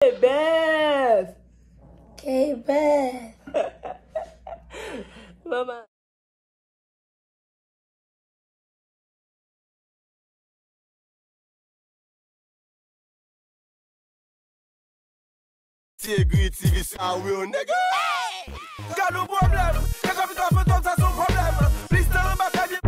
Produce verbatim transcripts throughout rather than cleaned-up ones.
K-Beth! K-Beth! Manman. Ti egri, ti visye, a real nigga. Gad yon pwoblèm. Kaka pita fantom, sa se yon pwoblèm. Plis tan anba kay byen.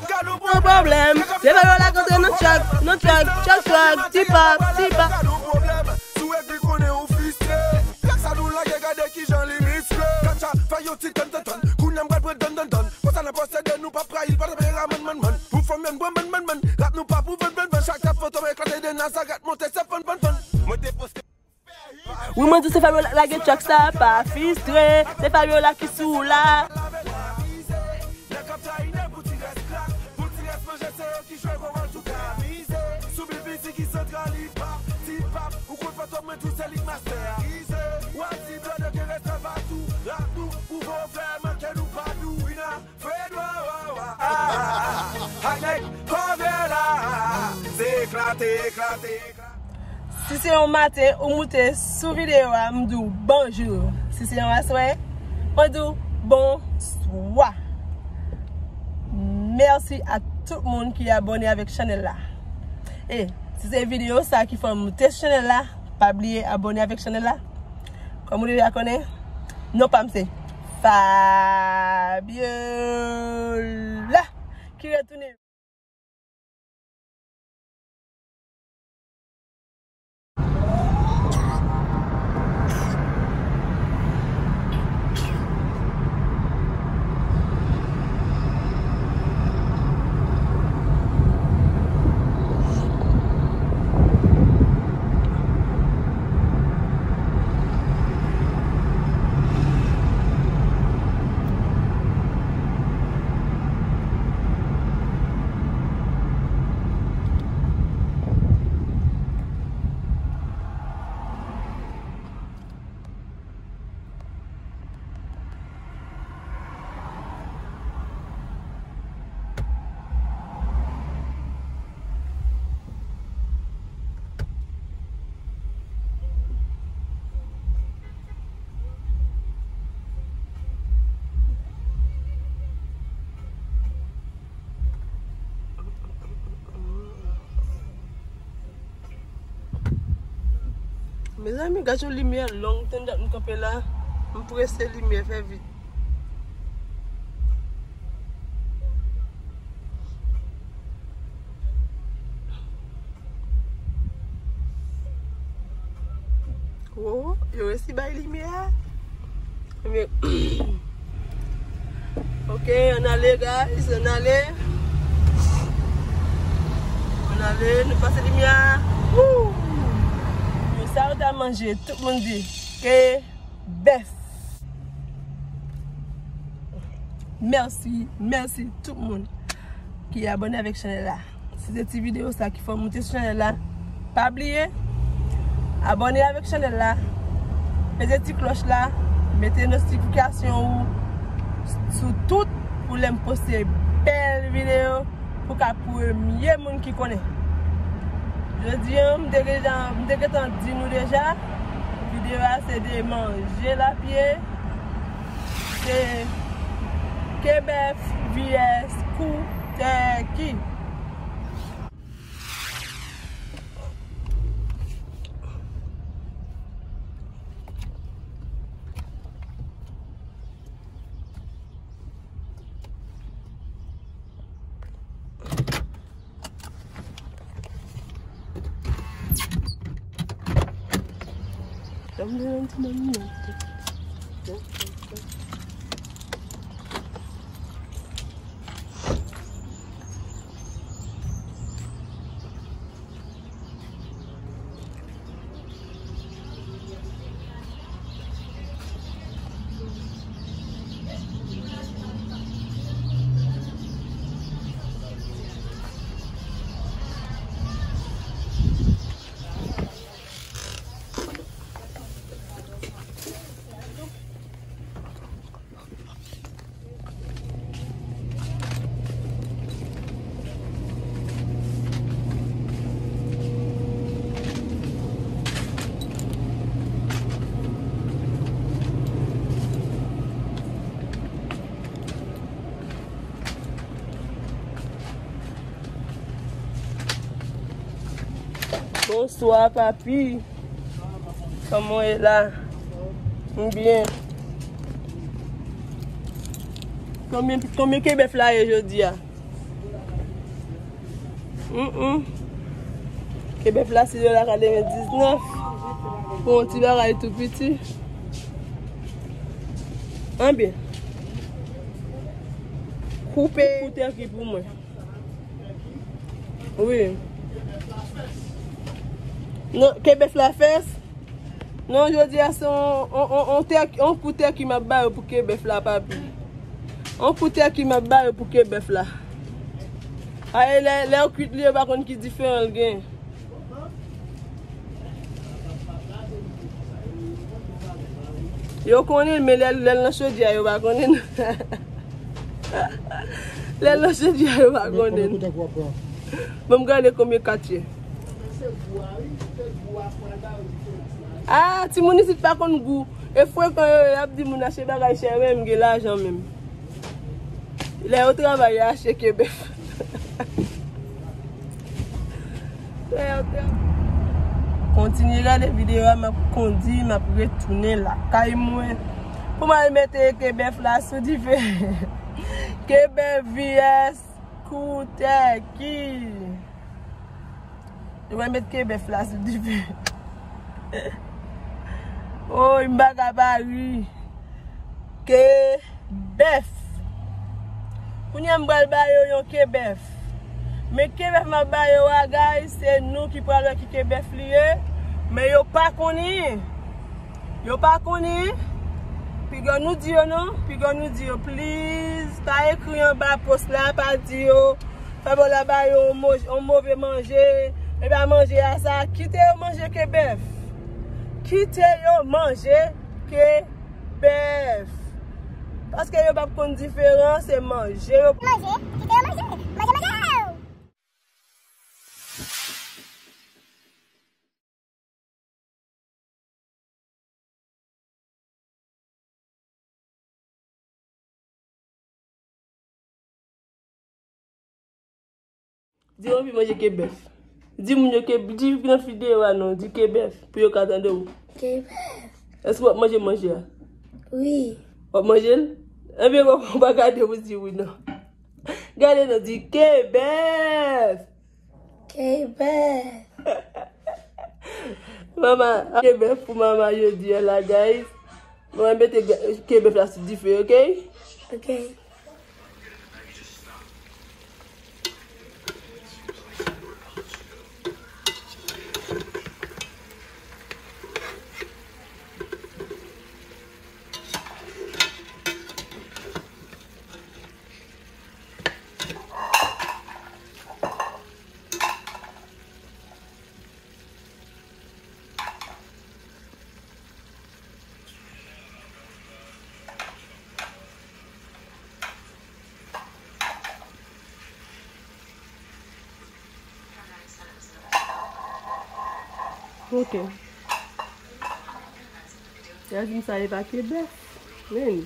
Gad yon pwoblèm. Se fè yo la kontre nan track, nan track, track, track, ti pap, ti pap. Gad yon pwoblèm. Si w egri konnen ou fristre. Track sa nou lage, gade kijan li miskle. Katcha fè yon ti tann, tann, tann. Kounye a m pral pran tann, tann, tann. Konsa nan posede nou p ap rayi l, pa t ap rayi la, man, man, man. Pou fanm yo n pran man, man, man. Rap nou pa pou vann, vann, vann. Chak trap fantom eklate de Nazaret monte se fann, fann, fann. Mwen te poste. Wi, mwen di w se Fabiola lage track sa, pa fistre. Se Fabiola ki sou la. Nèg k ap trayi nèg pou ti rès klak, pou ti rès manje, se yo ki jwe gwo wòl tou ka mize. Sou B B C ki santral hip hop, ti pap, ou konn fantom mwen tou se li k masterize. W ap di blòdè ke rès pa tou, rap nou, pwouve w frè manke nou pa dou, wi nan. Fedwa, wa, wa, ah, ah, ah. Ak nèg kòvè la, se eklate, eklate, eklate. Si se yon maten ou moute sou videyo a, m di w bonjou. Si se yon aswè, mwen di w bonswa. Mèsi a tout moun ki abòne avèk chanèl la. E si se videyo sa ki fè m moute sou chanèl la, pa bliye abòne avèk chanèl la. Kòm ou deja konnen, non pa m se Fabiola ki retounen. Mezanmi, gad yon limyè long, tann dat m kanpe la. M prese, limyè fè vit. Oh, yo resi bay limyè a. Ebyen, ok, ann ale, guys, ann ale. Ann ale, nou pase limyè a. Woo! Yo, sa yo ta manje, tout moun di, ke bèf. Mèsi, mèsi tout moun ki abòne avèk chanèl la. Si se ti videyo sa ki fè w moute sou chanèl la, pa bliye abòne avèk chanèl la, peze ti klòch la, mete notifikasyon ou sou tout pou lè m poste bèl videyo pou ka premye moun ki konnen. Jodi a, m te gentan, m te gentan di nou deja, videyo a se de manje lapye, se kebèf vyès kou tèki. Bonswa, papi. Kòman w ye la? M byen. Konbyen, konbyen kebèf la ye jodi a? Mm, mm. Kebèf la, se dola katrevendiznèf. Pou yon ti bagay tou piti. Anben. Koupe, koupe ki pou mwen. Wi. Non, kebèf la fès. Non, jodi a se on, on, on, on tèk, on kou tèki m ap ba yo pou kebèf la, papi. On kou tèki m ap ba yo pou kebèf la. Aye, lè, lè yo kwit li, yo pa konn ki diferan l gen. Yo konnen l, men lè, lè l nan chodyè, yo pa konnen l. Lè l nan chodyè, yo pa konnen l. Bon, m gade konbyen kat ye. Ah, timoun isit pa konn gou. E frekan yo ye, y ap di moun achte bagay chè, menm gen lajan menm. Lè yo travay, yo achte kebèf. Lè yo travay. Kontinye gade videyo a, m ap kondi, m ap retounen lakay mwen. Pou m al mete kebèf la sou dife. Kebèf V S kou tèki. Yo mèt met kebèf la sou dife. Oy, m pa ka pa ri. Kebèf. Kounye a m pral ba yo yon kebèf. Men kebèf m ap ba yo a, guys, se nou ki pral wè ki kebèf li ye. Men yo pa konnen. Yo pa konnen. Piga nou di yo non. Piga nou di yo, please. Pa ekri anba post la, pa di yo. Fè bò la ba yo yon mo-, yon move manje. E pa manje a sa. Kite yo manje kebèf. Kite yo manje kebèf. Paske yo p ap konn diferan, se manje yo. Manje, kite yo manje. Manje, manje. Di yo anvi manje kebèf. Di moun yo ke, di nan videyo a non, di kebèf pou yo ka tande w. Kebèf. Èske w ap manje manje a? Wi. W ap manje l? Ebyen, w pa gade w di wi non. Gade non, di kebèf. Kebèf. Mama, kebèf pou mama jodi a la, guys. Mama mete ga-, kebèf la sou dife, ok? Ok. Ok. Rajim sa e pa kebèf. Men.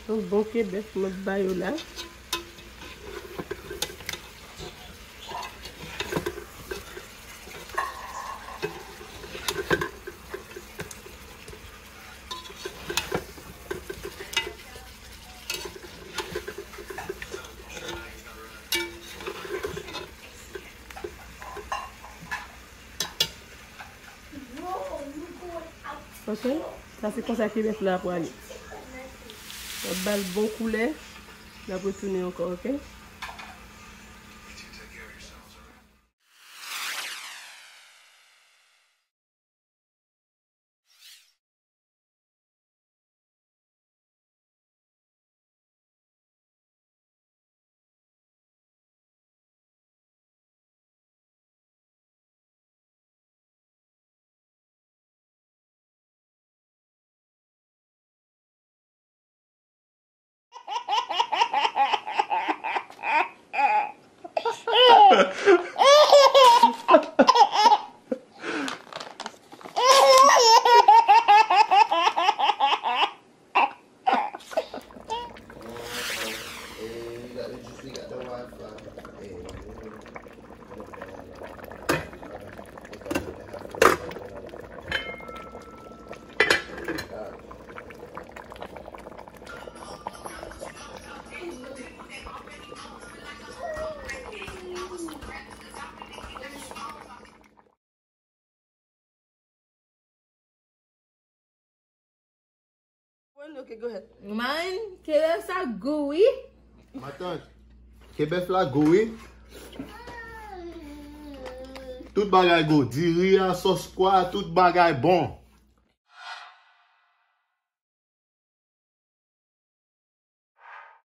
Yon bon kebèf mwen ba yo la. Ok, sa se konsa kebèf la prale. N ap ba l bon koulè, n ap retounen ankò, ok? Ok, go ahead. Man, kebèf sa gou wi. Matant, kebèf la gou wi. Tout bagay gou, diri a, sòs pwa, tout bagay bon.